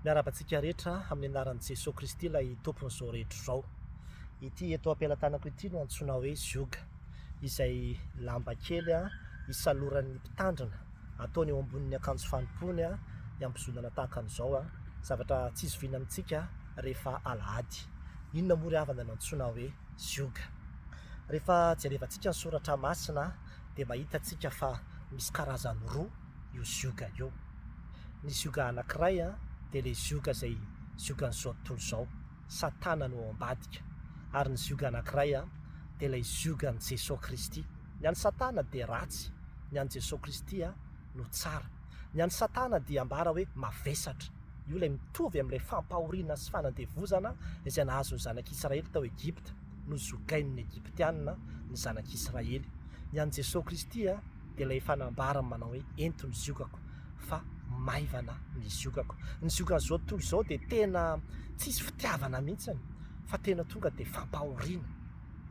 Miarahaba antsika rehetra amin'ny anaran'i Jesoa Kristy ilay Tompon'izao rehetra izao. Ity eto am-pelatanako ity no antsoina hoe zioga, izay lamba kely isaloran'ny mpitandrina, ataony eo ambonin'ny akanjo fanompoany hiambozonana tahaka an'izao, zavatra tsy zoviana amintsika rehefa alahady. Inona moa ry havana no antsoina hoe zioga? Rehefa jerevantsika ny soratra masina dia mahita antsika fa misy karazany roa io zioga io. Ny zioga anankiray dia ilay zioga izay ziogan'izao tontolo izao, Satana no ao ambadika. Ary ny zioga anankiray dia ilay ziogan'i Jesoa Kristy. Ny an'i Satana dia ratsy, ny an'i Jesoa Kristy no tsara. Ny an'i Satana dia ambara hoe mavesatra. Io ilay mitovy amin'ilay fampahoriana sy fanandevozana izay nahazo ny zanak'Israely tao Egypta, nozogain'ny Egyptiana ny zanak'Israely. Ny an'i Jesoa Kristy dia ilay efa nambarany manao hoe ento ny ziogako fa maivana ny ziogako. Ny ziogan'izao tontolo izao dia tena tsisy fitiavana mihitsiny fa tena tonga dia fampahoriana,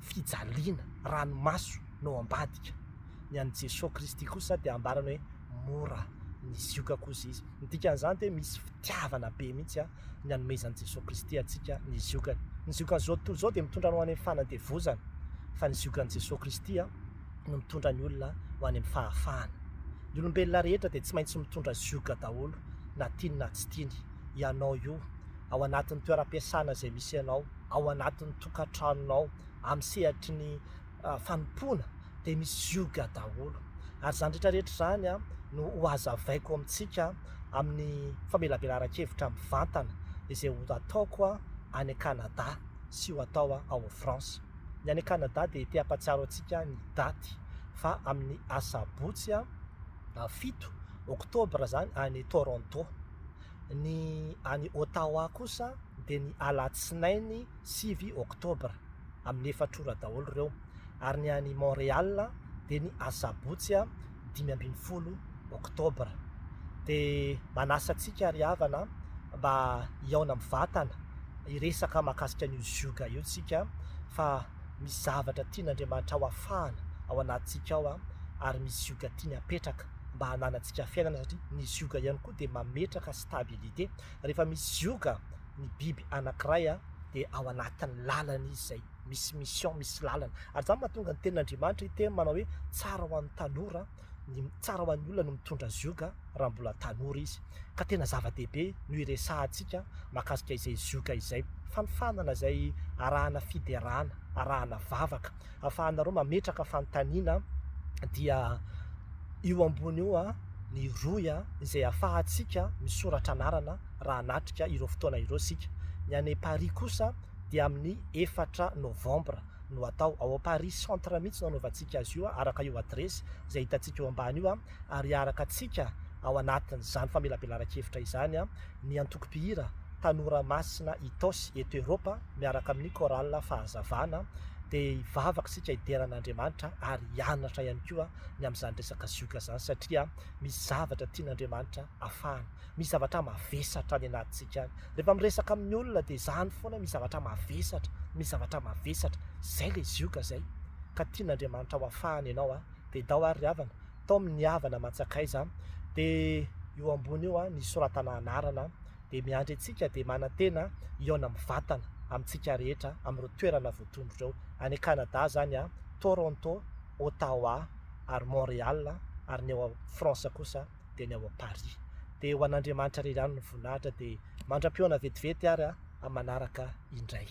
fijaliana, ranomaso no ao ambadika. Ny an'i Jesoa Kristy kosa dia ambarany hoe mora ny ziogako hozy izy. Ny dikan'izany dia misy fitiavana be mihitsy ny anomezan'i Jesoa Kristy antsika ny ziogany. Ny ziogan'izao tontolo izao dia mitondra anao any amin'ny fanandevozana fa ny ziogan'i Jesoa Kristy no mitondra ny olona ho any amin'ny fahafahana. Ny olombelona rehetra dia tsy maintsy mitondra zioga daholo na tiany na tsy tiany. Ianao io, ao anatin'ny toeram-piasana izay misy anao, ao anatin'ny tokantranonao, amin'ny sehatry ny fanompoana dia misy zioga daholo. Ary izany rehetra rehetra izany no ho hazavaiko amintsika amin'ny famelabelaran-kevitra mivantana izay ho ataoko any Canada sy ho atao ao France. Ny any Canada dia te hampatsiaro antsika ny daty fa amin'ny asabotsy 7 oktobra izany any Toronto. Ny any Ottawa kosa dia ny alatsinainy 9 oktobra amin'ny efatra ora daholo ireo. Ary ny any Montréal dia ny asabotsy 15 oktobra. Dia manasa antsika ry havana mba hihaona mivantana hiresaka mahakasika an'io zioga io tsika fa misy zavatra tian'Andriamanitra ho afahana ao anatintsika ao ary misy zioga tiany hapetraka mba hananantsika fiainana satria ny zioga ihany koa dia mametraka stabilité. Rehefa misy zioga ny biby anankiray dia ao anatin'ny lalana izy izay, misy mission, misy lalana. Ary izany mahatonga ny tenin'Andriamanitra hiteny manao hoe tsara ho an'ny tanora ny tsara ho an'ny olona no mitondra zioga raha mbola tanora izy. Ka tena zava-dehibe no hiresahantsika mahakasika izay zioga izay. Fanofanana izay arahana fiderana, arahana vavaka, ahafahanareo mametraka fanontaniana dia io ambony io ny rohy izay ahafahantsika misoratra anarana raha hanatrika ireo fotoana ireo isika. Ny any Paris kosa dia amin'ny 4 novambra no atao. Ao Paris centre mihitsy no anaovantsika azy io araka io adiresy izay hitantsika eo ambany io ary hiaraka antsika ao anatin'izany famelabelaran-kevitra izany ny antoko mpihira Tanora Masina Itaosy eto Eropa miaraka amin'ny Chorale Fahazavana dia hivavaka isika hidera an'Andriamanitra ary hianatra ihany koa ny amin'izany resaka zioga izany satria misy zavatra tian'Andriamanitra afahana. Misy zavatra mavesatra any anatintsika any. Rehefa miresaka amin'ny olona dia izany foana, misy zavatra mavesatra, misy zavatra mavesatra. Izay ilay zioga izay. Ka tian'Andriamanitra ho afahana ianao an. Dia dao ary ry havana, taomy ny havana aman-tsakaiza, dia io ambony io an, ny soratana anarana, dia miandry antsika, dia manantena hihaona mivantana amintsika rehetra amin'ireo toerana voatondro ireo. Any Canada izany an, Toronto, Ottawa ary Montréal, ary ny ao France kosa dia ny ao Paris. Dia ho an'Andriamanitra irery ihany ny voninahitra dia mandra-pihaona vetivety ary amin'ny manaraka indray.